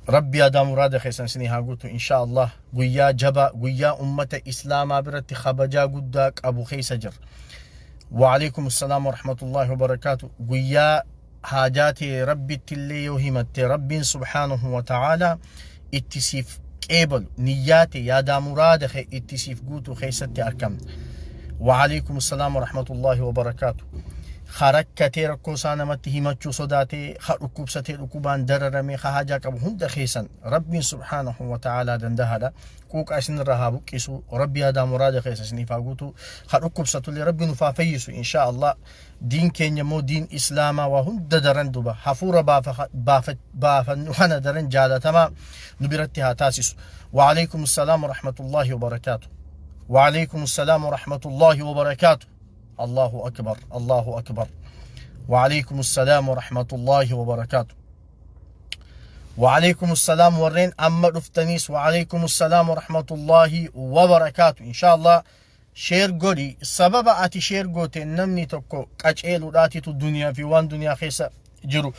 Rabbi yaadaa muraada keessan isinii haa guutu insha Allah. Guyyaa jabaa, guyyaa ummata islaamaa biratti kabajaa guddaa qabu keessa jirra. Wa'alaikum assalaam wa rahmatullahi wa barakaatu. Guyyaa haajaa tee Rabbitti illee yoo himatte Rabbiin subhaanahu wa ta'aalaa itti siif qeebalu, niyyaa tee yaadaa muraada kee itti siif guutu keessatti argamna. Wa'alaikum assalaam wa rahmatullahi wa barakaatu. Ka rakkatee rakkoo isaa namatti himachuu sodaatee, ka dhukkubsatee dhukkubaan dararamee, ka haajaa qabu hunda keessan Rabbiin subhaanahu wa ta'aalaa dandahaadha. Quuqaa isinirraa haa buqqisu. Rabbi yaadaa muraada keessa isiniif haa guutu. Ka dhukkubsatullee Rabbi nuuf haa fayyisu inshaa Allah. Diin keenya immoo diin islaamaa waa hunda daran duba hafuura baafannu kana daran jaalatamaa nu biratti haa taasisu. Wa'alaikum salaam wa rahmatullahi wa barakaatu. Wa'alaikum salaam wa rahmatullahi wa barakaatu. Allahu akbar, Allahu akbar. Wa'alaikum salaam wa rahmatullahi wa barakaatu. Wa'alaikum salaam warreen amma dhuftaniis wa'alaikum salaam wa rahmatullahi wa barakaatu. Inshallah share godhi. Sababa ati share goote namni tokko qaceeluudhaatitu duniyaa fi waan duniyaa keessa jiru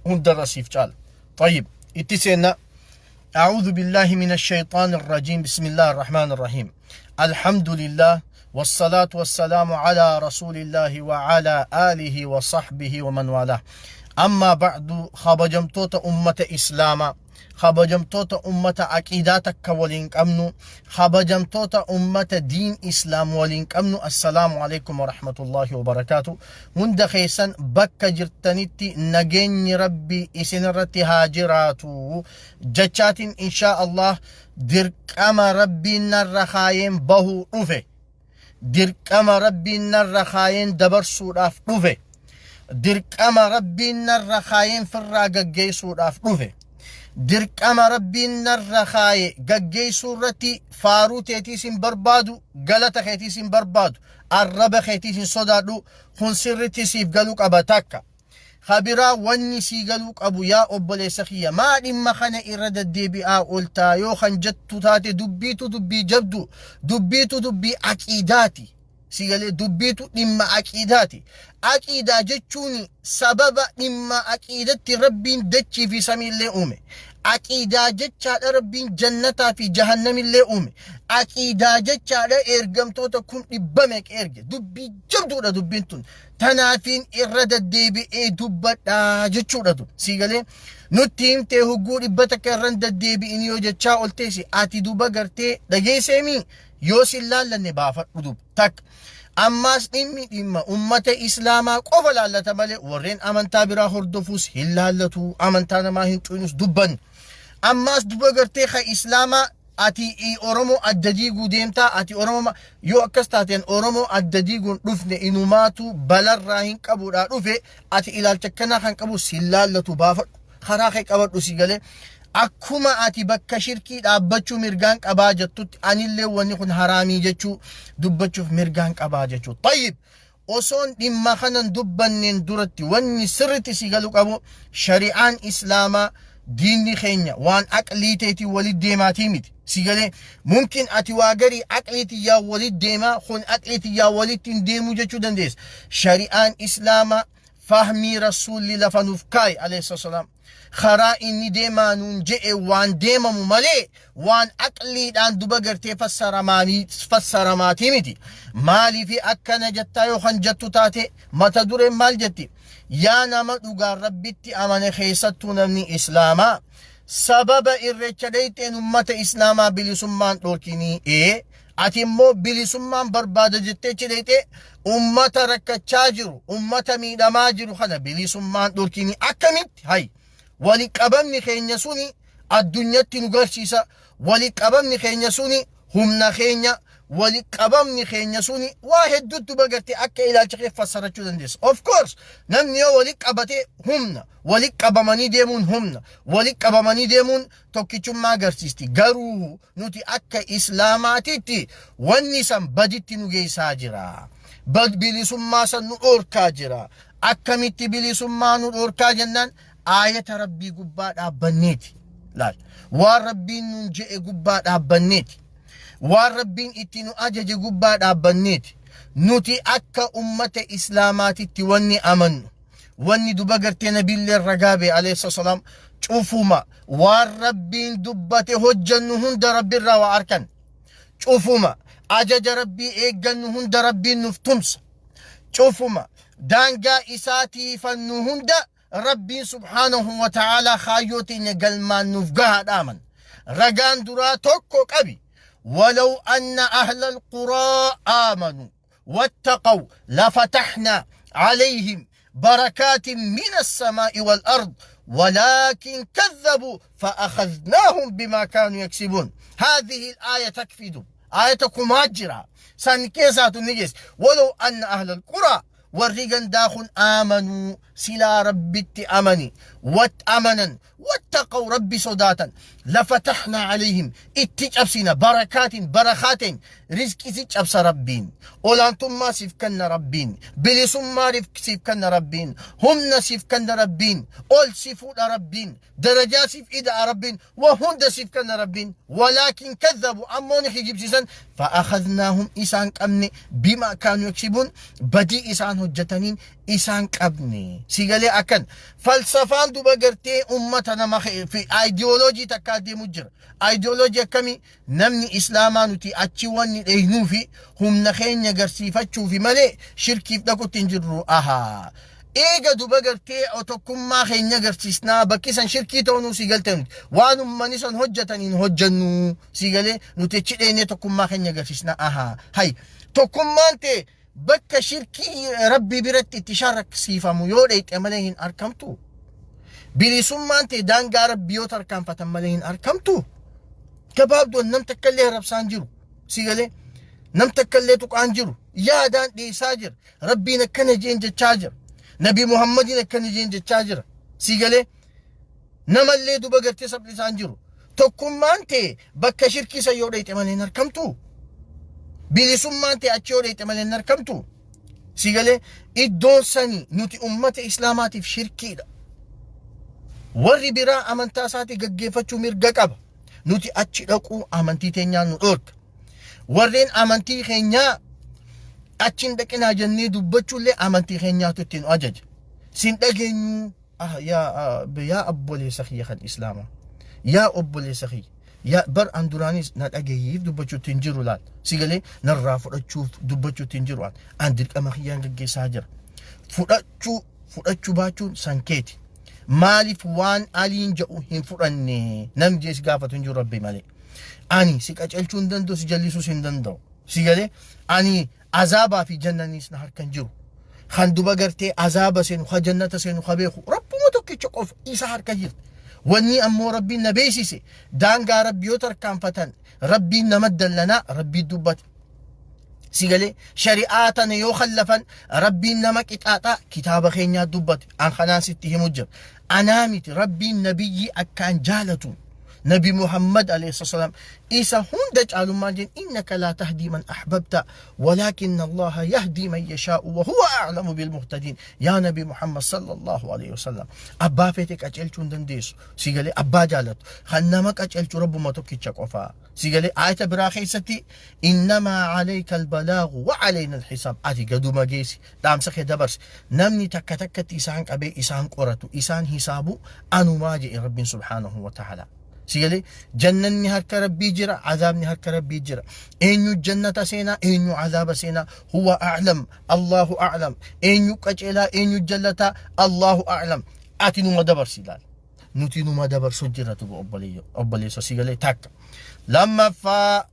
hundarra siif caala. طيب itti seenna. أعوذ بالله من الشيطان الرجيم. بسم الله الرحمن الرحيم. الحمد لله والصلاة والسلام على رسول الله وعلى آله وصحبه ومن والاه. أما بعد، خبجمتوتا أمة إسلاما، خبجمتوتا أمة عقيدة تكا ولين قمنو، خبجمتوتا أمة دين إسلام ولين قمنو، السلام عليكم ورحمة الله وبركاته. Hunda keessan bakka jirtanitti nageenyi Rabbi isinirratti haa jiraatu jechaatiin, inshaa Allah dirqama Rabbiin narra kaayeen bahuu dhufe, dirqama Rabbiin narra kaayeen dabarsuudhaaf dhufe, dirqama Rabbiin narra kaayeen firraa gaggeessuudhaaf dhufe. Dirqama Rabbiin narra kaaye gaggeessuu irratti faaruu teetiis hin barbaadu, galata keetiis hin barbaadu, arraba keetiis hin sodaadhu. Kun sirritti siif galuu qaba. Takka kabiraa wanni sii galuu qabu, yaa obboleessa kiyya, maa dhimma kana irra deddeebi'aa ooltaa yoo kan jettu taate, dubbiitu dubbii jabdu, dubbiitu dubbii aqiidaati. Si galee? Dubbiitu dhimma aqiidaati. Aqiidaa jechuun sababa dhimma aqiidatti Rabbiin dachii fi samiillee uume. Aqiidaa jechaadha Rabbiin jannataa fi jahannamillee uume. Aqiidaa jechaadha ergamtoota 500,000 erge. Dubbii jabduudha dubbiin tun. Tanaafiin irra deddeebi'ee dubbadhaa jechuudha tu. Si galee? Nutti himtee hugguu 100 irra deddeebi'in yoo jechaa olteesi, ati duba gartee dhageesseemii yoo sin laallanne baafadhu dub takka. Ammaas dhimmi dhimma ummata islaamaa qofa laallata malee warreen amantaa biraa hordofuus hin laallatu, amantaa namaa hin xuyinus dubbanne. Ammaas duba gartee ka islaamaa ati Oromoo adda diiguu deemtaa, ati Oromoo yoo akkas taateen Oromoo adda diiguun dhufne, inumaatu balarraa hin qabuudhaa dhufe. Ati ilaalcha akkanaa kan qabu sin laallatu, baafadhu, karaa kee qabadhu. Si galee? Akkuma ati bakka shirkii dhaabbachuu mirgaan qabaa jettutti, anillee wanni kun haraamii jechuu dubbachuuf mirgaan qabaa jechuu. طيب, osoon dhimma kanan dubbanneen duratti wanni sirritti si galuu qabu, shari'aan islaamaa, diinni keenya waan aqlii teetii walit deemaatii miti. Si galee? Mumkin ati waa garii aqlii tiyyaa walit deemaa, kun aqlii tiyyaa walitti hin deemuu jechuu dandeessa. Shari'aan islaamaa fahmii rasuulli lafa nuuf kaaye alayhi salaam, karaa inni deemaa nuun je'e waan deemamu malee waan aqliidhaan duba gartee fassaramaatii miti. Maaliifi akkana jettaa yoo kan jettu taate, mata dureen maal jetti? Yaa nama dhugaan Rabbitti amane, keessattuu namni islaamaa, sababa irreecha dheeyxeen ummata islaamaa bilisummaan dhorkinii. Ee, ati immoo bilisummaan barbaada jettee dheeyxee ummata rakkachaa jiru, ummata miidhamaa jiru kana bilisummaan dhorkinii akkamitti? Hay, wali qabamni keenya suni addunyatti nu garsiisa. Wali qabamni keenya suni humna keenya. Wali qabamni keenya suni waa hedduutti bagartee akka ilaalcha kee fassarachuu dandeessa. Of course, namni yoo wali qabate humna, wali qabamanii deemuun humna, wali qabamanii deemuun tokkichummaa agarsiisti. Garuu nuti akka islaamaatitti wanni san baditti nu geessaa jira. Bilisummaa san nu dhorkaa jira. Akkamitti bilisummaa nu dhorkaa jennaan, aayata Rabbii gubbaa dhaabbanneeti. Laal, waan Rabbiin nun je'e gubbaa dhaabbanneeti. Waan Rabbiin itti nu ajaje gubbaa dhaabbanneeti. Nuti akka ummata islaamaatitti wanni amannu, wanni duba gartee nabiillee ragaa ba'e alayhi salaam. Cufuma waan Rabbiin dubbate hojjannu hunda Rabbirraa waa arkan. Cufuma ajaja Rabbii eeggannu hunda Rabbiin nuuf tumsa. Cufuma daangaa isaa tiifannu hunda Rabbiin subhaanahu wa ta'aalaa kaayyoo teenya galmaan nuuf gahaa dhaaman. Ragaan duraa tokko qabi. Walaw anna ahla alquraa aamanu wattaqaw lafatahnaa alayhim barakaatin min assamaa'i wal ard walaakin kadhabu fa'akhadnaahum bimaa kaanuu yaksibuun. Haadhihi al-aaya takfi dub. Aayata kumaa jira. San keessaatu ni geesse. Walaw anna ahla alquraa warri gandaa kun aamanuu silaa Rabbitti amani wat amanan wattaqaw Rabbi sodaatan lafatahnaa alayhim itti cabsina barakaatin barakaateen rizqii si cabsa Rabbiin olaantummaa siif kenna Rabbiin bilisummaa siif kenna Rabbiin humna siif kenna Rabbiin ol si fuudha Rabbiin darajaa siif ida'a Rabbiin wa hunda siif kenna Rabbiin. Walaakin kadhabu, ammoo ni kijibsiisan. Fa'akhadnaahum, isaan qabne. Bimaa kaanu yaksibuun, badii isaan hojjetaniin isaan qabne. Si galee? Akkan falsafaan duba gartee ummata nama fi aayidiyooloojii takkaa deemu jira. Aayidiyooloojii akkamii? Namni islaamaa nuti achi wanni dheeynuu fi humna keenya garsiifachuufi malee shirkiif dhaqutti hin jirru. Ahaa, eega duba gartee tokkummaa keenya garsiisnaa, bakki san shirkii ta'uu si galte? Nuti waan ummanni san hojjetaniin hojjennu, si galee? Nuti achi dheeynee tokkummaa keenya garsiisnaa. Ahaa, hay, tokkummaan ta'e bakka shirkii Rabbii biratti itti sharraksiifamu yoo dheeyxe malee hin arkamtu. Bilisummaan ta'e daangaa Rabbii yoo tarkaanfatan malee hin arkamtu. Gabaabduun nam takka illee rabsaan jiru, si galee? Nam takka illee tuqaan jiru. Yaadaan dhiyeessaa jira. Rabbiin akkana jeen jechaa jira. Nabi Muhammadiin akkana jeen jechaa jira, si galee? Namallee duba gartee saphisaan jiru. Tokkummaan ta'e bakka shirkii san yoo dheeyxe malee hin arkamtu. Bilisummaan ta'e achi yoo dheeyxe malee hin arkamtu, si galee? Iddoon sani nuti ummata islaamaatiif shirkiidha. Warri biraa amantaa isaatii gaggeeffachuu mirga qaba. Nuti achi dhaquu amantii teenyaan nu dhoorka. Warreen amantii keenyaa achi hin dhaqinaa jennee dubbachuullee amantii keenyaatu itti nu ajaja. Sin dhageenyu. Ah, yaa yaa obboleessa kiyya kan islaamaa, yaa obboleessa kiyya, yaa bar an duraanis na dhageeyyiif dubbachuutti hin jiru. Laal, si galee? Narraa fudhachuuf dubbachuutti hin jiru. An dirqama kiyyaan gaggeessaa jira. Fudhachuu baachuun san keeti. Maaliif waan Aliin jedhu hin fudhanne namni jee si gaafatu hin jiru Rabbi malee. Ani si qacelchuu hin danda'u, si jallisuus hin danda'u, si galee? Ani azaabaa fi jannaniis na harka hin jiru. Kan duba gartee azaaba seenu ka jannata seenu ka beeku Rabbuma tokkicha qofa, isa harka jirti. Wanni ammoo Rabbiin na beeksise, daangaa Rabbi yoo tarkaanfatan Rabbiin nama dallanaa Rabbii dubbate. Si galee? Shari'aa tana yoo khallafan Rabbiin nama qixaaxaa kitaaba keenyaa dubbate. An kanaan sitti himu jira. Anaa miti, Rabbiin nabiyyi akkaan jaalatu Nabi Muhammad alayhi salam isa hunda caalummaan jeen, innaka laa tahdii man ahbabta walaakin Allaha yahdii man yashaa'u wa huwa a'lamu bil muhtadiin. Yaa Nabi Muhammad sallallahu alayhi wasallam, abbaa feete qaceelchuu hin dandeessu, si galee? Abbaa jaalatu kan nama qaceelchu Rabbuma tokkicha qofaa, si galee? Aayata biraa keessatti, innamaa alayka albalaagu wa alayna alhisaab. Ati gaduma geessi, dhaamsa kee dabarsi. Namni takka takkatti isaan qabee isaan qoratu, isaan hisaabu anumaa jedhe Rabbiin subhaanahu wa ta'ala. Si galee? Jannanni harka Rabbii jira, azaabni harka Rabbii jira. Eenyu jannata seenaa, eenyu azaaba seenaa, huwa a'lam, Allahu a'lam. Eenyu qaceelaa, eenyu jallataa, Allahu a'lam. Ati numa dabarsi ilaal. Nuti numa dabarsu jirra tuba obboleessa, si galee? Takka. Lammaffaa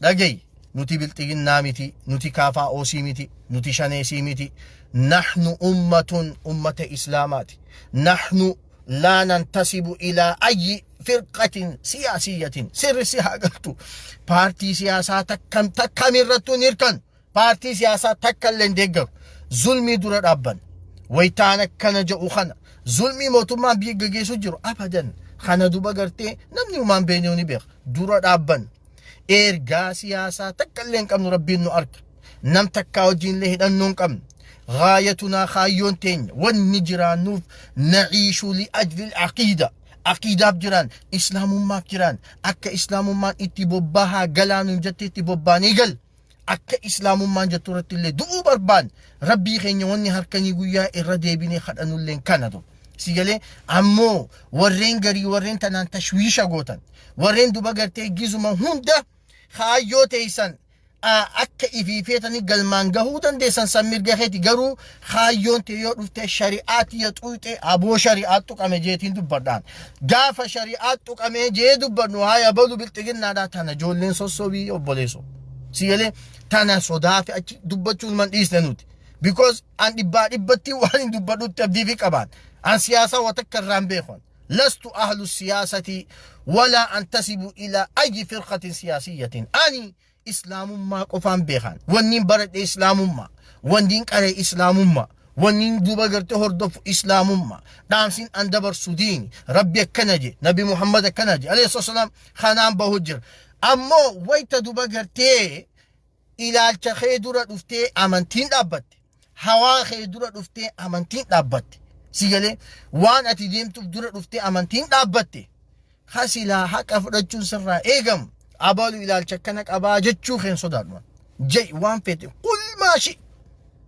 dhagayi, nuti Bilxiginnaa miti, nuti kaafaa oosii miti, nuti shaneesii miti. Nahnu ummatun, ummata islaamaati. Nahnu laa nantasibu ilaa ayyi firqatin siyaasiyyatin. Sirri si haa galtu. Paartii siyaasaa takkam takkamirrattuu hin hirkan. Paartii siyaasaa takka illee hin deeggaru. Zulmii dura dhaabban. Wayitaan akkana jedhu kana zulmii mootummaan biyya gaggeessu jiru abadan kana duba gartee namni umaan beekne ni beeka. Dura dhaabban. Ergaa siyaasaa takka illee hin qabnu, Rabbiin nu arga. Nam takkaa wajjin illee hidhannoo hin qabnu. Gaayatunaa, kaayyoon teenya, wanni jiraannuuf, naciishu li ajli aqiida. Aqiidaaf jiraan, islaamummaaf jiraan. Akka islaamummaan itti bobbaahaa galaanuun jette itti bobbaanee gal. Akka islaamummaan jettu irratti illee du'uu barbaan. Rabbii keenya wanni harkanii guyyaa irra deebinee kadhannulleen kana. Si galee ammoo warreen garii warreen tanaan tashwiisha gootan warreen duba gartee gizuma hunda kaayyoo teeysan akka ifii feetanii galmaan gahuu dandeessan san mirga keeti garuu kaayyoon tee yoo dhufte shari'aa tiyya xuyxe aboo shari'aa tuqame jeetiin dubbadhaan gaafa shari'aa tuqamee jee dubbadhu haa abalu bilxiginnaadhaa tana ijoolleen sossobii obboleesso si galee tana sodaa fi achi dubbachuun man dhiisne nuti because an dhibbaa dhibbatti waan hin dubbadhutti abdii fi qabaan an siyaasaa wa takka irraan beekon lastu ahlu siyaasati walaa antasibu ilaa ayyi firqatin siyaasiyyatin ani islaamummaa qofaan beekan wanniin baradhe islaamummaa wanniin qaree islaamummaa wanniin duuba gartee hordofu islaamummaa dhaamsiin an dabarsu diini rabbi akkana je nabi muhammad akkana je alayhi salaam kanaan bahu jira ammoo wayta duba gartee ilaalcha kee dura dhuftee amantiin dhaabbatte hawaa kee dura dhuftee amantiin dhaabbatte si galee waan ati deemtuuf dura dhuftee amantiin dhaabbatte kasilaa haqa fudhachuun sirraa eegamu abalu ilaalcha akkana qabaa jechuu keen sodaadhu jai waan feete qul maashi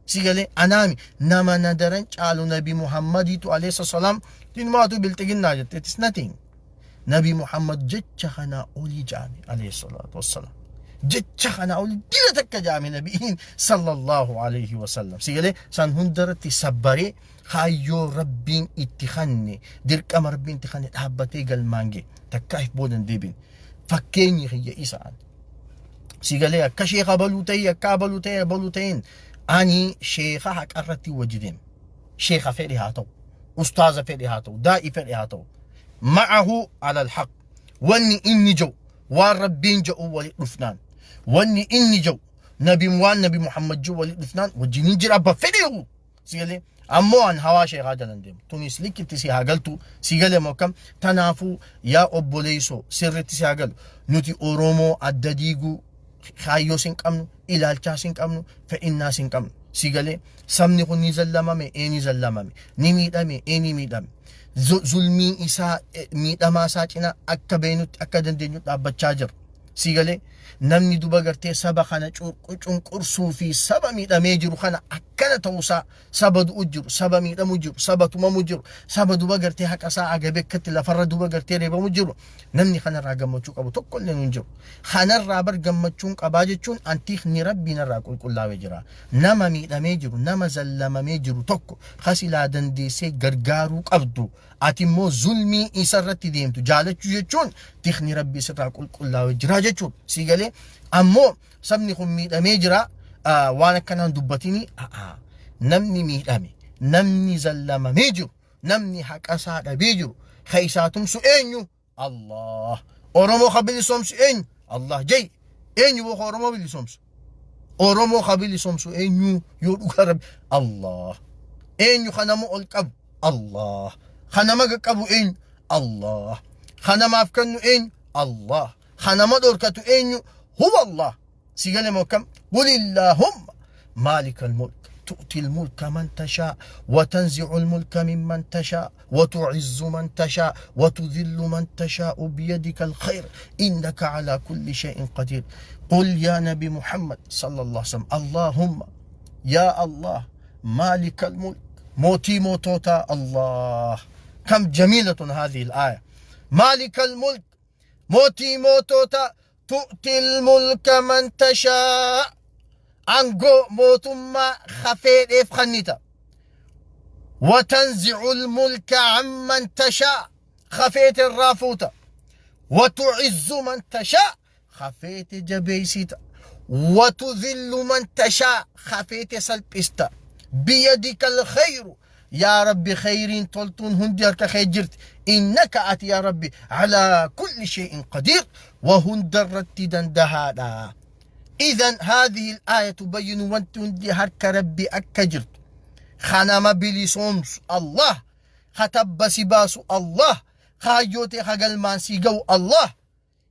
si galee anaami nama na daran caalu nabi muhammadiitu alayhi salaam dinumaatu bilxiginnaa jette it is nothing Nabi Muhammad jecha kanaa olii jaame alayhi salaatu wassalaam. Jecha kanaa olii dila takka jaame nabiin sallallahu alayhi wasallam. Si galee san hundarratti sabbaree kaayyoo rabbiin itti kanne dirqama rabbiin itti kanne dhaabbatee galmaan ga'e takkaa if booda hin deebine. Fakkeenyi kiyya isaan. Si galee akka sheekha abaluu ta'ii akka abaluu ta'ee abaluu ta'een ani sheekha haqarratti wajji deema. Sheekha fedhe haa ta'u. Ustaaza fedhe haa ta'u. Daa'ii fedhe haa ta'u. Ma'ahu ala alhaq wanni inni jedhu waan rabbiin jedhu wali dhufnaan wanni inni jedhu nabi waan nabi muhammad jedhu wali dhufnaan wajjiniin jira abba fedheehu si galee ammoo an hawaa sheekaa jalan deemu tunis likkitti si haa galtu si galee moo akkam tanaafuu yaa obboleessoo sirritti si haa galu nuti oromoo adda diiguu kaayyoo sin qabnu ilaalchaa sin qabnu fedhinnaa sin qabnu si galee sabni kun ni zallamame ee ni zallamame ni miidhame ee ni miidhame Zulmiin isaa miidhamaa isaa cina akka beeknutti akka dandeenyu dhaabbachaa jira. Sii galee namni duba gartee saba kana cunqursuu fi saba miidhamee jiru kana akkana ta'uusaa saba du'u jiru saba miidhamu jiru saba tumamu jiru saba duba gartee haqa isaa agabee akkatti lafarra duba gartee reebamu jiru namni kanarraa gammachuu qabu tokko illee hin jiru. Kanarraa bar gammachuun qabaa jechuun antiikni rabbiin irraa qulqullaa'ee jira. Nama miidhamee jiru, nama zallamamee jiru tokko ka silaa dandeessee gargaaruu qabdu, ati immoo zulmii isa irratti deemtu jaalachuu jechuun tikni Rabbii sirraa qulqullaa'ee jira jechuudha. Sii galee ammoo sabni kun miidhamee jira waan akkanaan dubbatini namni miidhame, namni zallamamee jiru, namni haqa isaa dhabee jiru, ka isaa tumsu eenyu? Allah. Oromoo ka bilisoomsu eenyu? Allah. Jai. Eenyu boo ka Oromoo bilisoomsu? Oromoo ka bilisoomsu eenyu yoo dhugaa rabbi? Allah. Eenyu ka nama ol qabu? Allah. Ka nama qaqqabu eenyu? Allah. Ka namaaf kennu eenyu? Allah. Ka nama dhorkatu eenyu? Huwa Allah. Si gale moo akkam? Qul illaahumma maalikal mulk tu'ti mulka man tashaa wa tanzi'u mulka mimman tashaa wa tu'izzu man tashaa wa tudhillu man tashaa'u biyadika alkhayr innaka alaa kulli shay'in qadiir. Qul yaa nabi Muhammad sallallahu alaihi wasallam Allahumma yaa Allah maalikal mulk mootii mootootaa Allah. Kam jamiilatun haadhihi al-aaya. Maalikal mulk mootii mootootaa tu'til mulka man tashaa aangoo mootummaa hafeedheef kennita watanzi'ul mulka amman tashaa hafeete irraa fuuta watu'izzu man tashaa hafeete jabeessita watudhillu man tashaa hafeete salphista biyadika alkhayru Yaa Rabbi kheyriin toltuun hundi harka kee jirti. Innaka ati yaa Rabbi alaa kulli shay'in qadiir wa hunda irratti dandahaadha. Idan haadhihi al-aaya tubayyinu wanti hundi harka Rabbi akka jirtu. Kanama bilisoomsu Allah. Ka tabba si baasu Allah. Kaayyoo tee ka galmaan si ga'u Allah.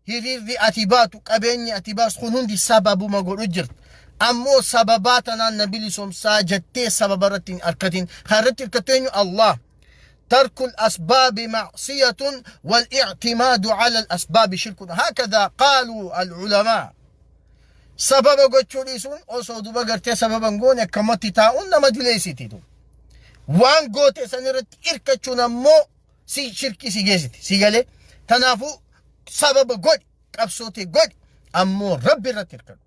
Hiriirri ati baatu, qabeenyi ati baastu kun hundi sababuma godhu jirta. Ammoo sababaa tanaan na bilisoomsaa jettee sababa irratti hin arkatin. Kan irratti hirkattu eenyu? Allah. Tarkul asbaabi ma'siyatun wal i'timaadu ala al asbaabi shirkun. Hakadha qaaluu al ulamaa. Sababa gochuu dhiisuun osoo duba gartee sababa hin goone akkamatti taa'uun nama dileessiti. Waan goote san irratti irkachuun ammoo si shirkii si geessiti. Si galee? Tanaafuu sababa godhi, qabsoo tee godhi, ammoo Rabbi irratti hirkadhu.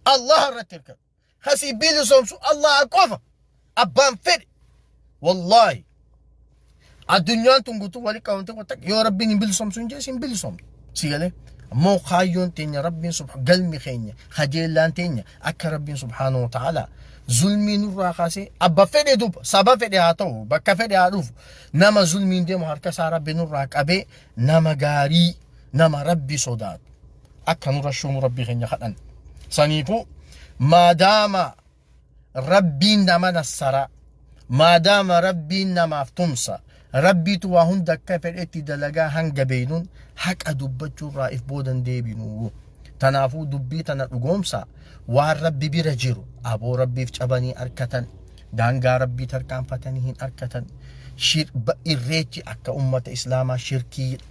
Allah irratti hirkadhu. Kasii bilisoomsu Allah qofa. Abbaan fedhe. Wallaahi. Addunyaan tun guutuu walitti qabamtee wanta yoo Rabbiin hin bilisoomsu hin jees hin bilisoomtu. Si galee? Ammoo kaayyoon teenya Rabbiin subha galmi keenya kajeellaan teenya akka Rabbiin subhaanahu wa ta'ala zulmii nurraa kaasee abba fedhe duba saba fedhe haa ta'u bakka fedhe haa dhufu nama zulmiin deemu harka isaa Rabbi nurraa qabee nama gaarii nama Rabbi sodaatu akka nurra shuumu Rabbii keenya kadhan. Saniifuu maadaama Rabbiin nama nassara, maadaama Rabbiin namaaf tumsa, Rabbiitu waa hunda akka fedhetti dalagaa hanga beeynuun haqa dubbachuurraa if boodan deebinu. Tanaafuu dubbii tana dhugoomsa waan Rabbi bira jiru aboo Rabbiif cabanii arkatan, daangaa Rabbii tarkaanfatanii hin arkatan. Irreechi akka ummata Islaamaa shirkiidha.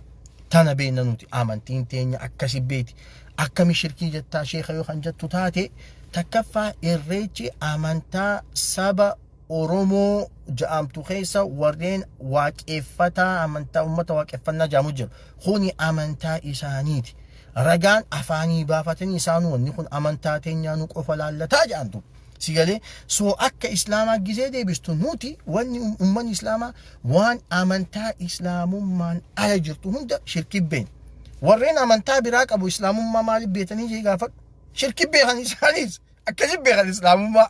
Tana beekna nuti amantiin teenya akkasi beeti. Akkami shirkii jettaa sheeka yoo kan jettu taate, takkaffaa Irreechi amantaa saba Oromoo ja'amtu keessa warreen waaqeffataa amantaa ummata waaqeffannaa ja'amu jiru. Kuni amantaa isaaniiti. Ragaan afaanii baafatanii isaanuu wanni kun amantaa teenyaa nu qofa laallataa ja'antu. Si galee? So akka Islaamaa gizee deebistu nuti wanni ummanni Islaamaa waan amantaa Islaamummaan ala jirtu hunda shirkii beekna. Warreen amantaa biraa qabu Islaamummaa maaliif beetanii jee gaafadhu. Shirkii beekan isaanis akkasi beekan Islaamummaa.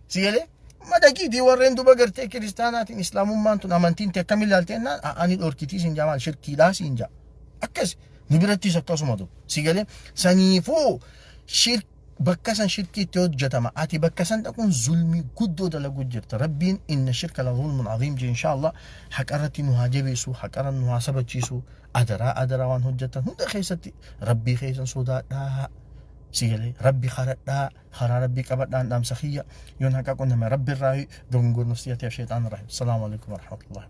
Si galee? Madaqiitii warreen duba gartee kiristaanaatiin Islaamummaan tun amantiin tee akkamiin ilaalte jennaan ani dhorkitii siin jaa maal shirkiidhaa siin jaa. Akkas nu birattis akkasuma tu. Si galee? Saniifuu shirk bakka san shirkii itti hojjetama. Ati bakka san dhaquun zulmii guddoo dalaguu jirta. Rabbiin inna shirka la zulmun aziim jee. Insha Allah haqa irratti nu haa jabeessu, haqa irra nu haa sabachiisu. Adaraa adaraa, waan hojjetan hunda keessatti Rabbii keessan sodaadhaa. Si galee? Rabbi karadhaa, karaa Rabbii qabadhaan dhaamsa kiyya. Yoon haqa qunname Rabbi irraa, dogongornus si'atee sheexaan irraa. Salaamu alaikum warahmatullahi.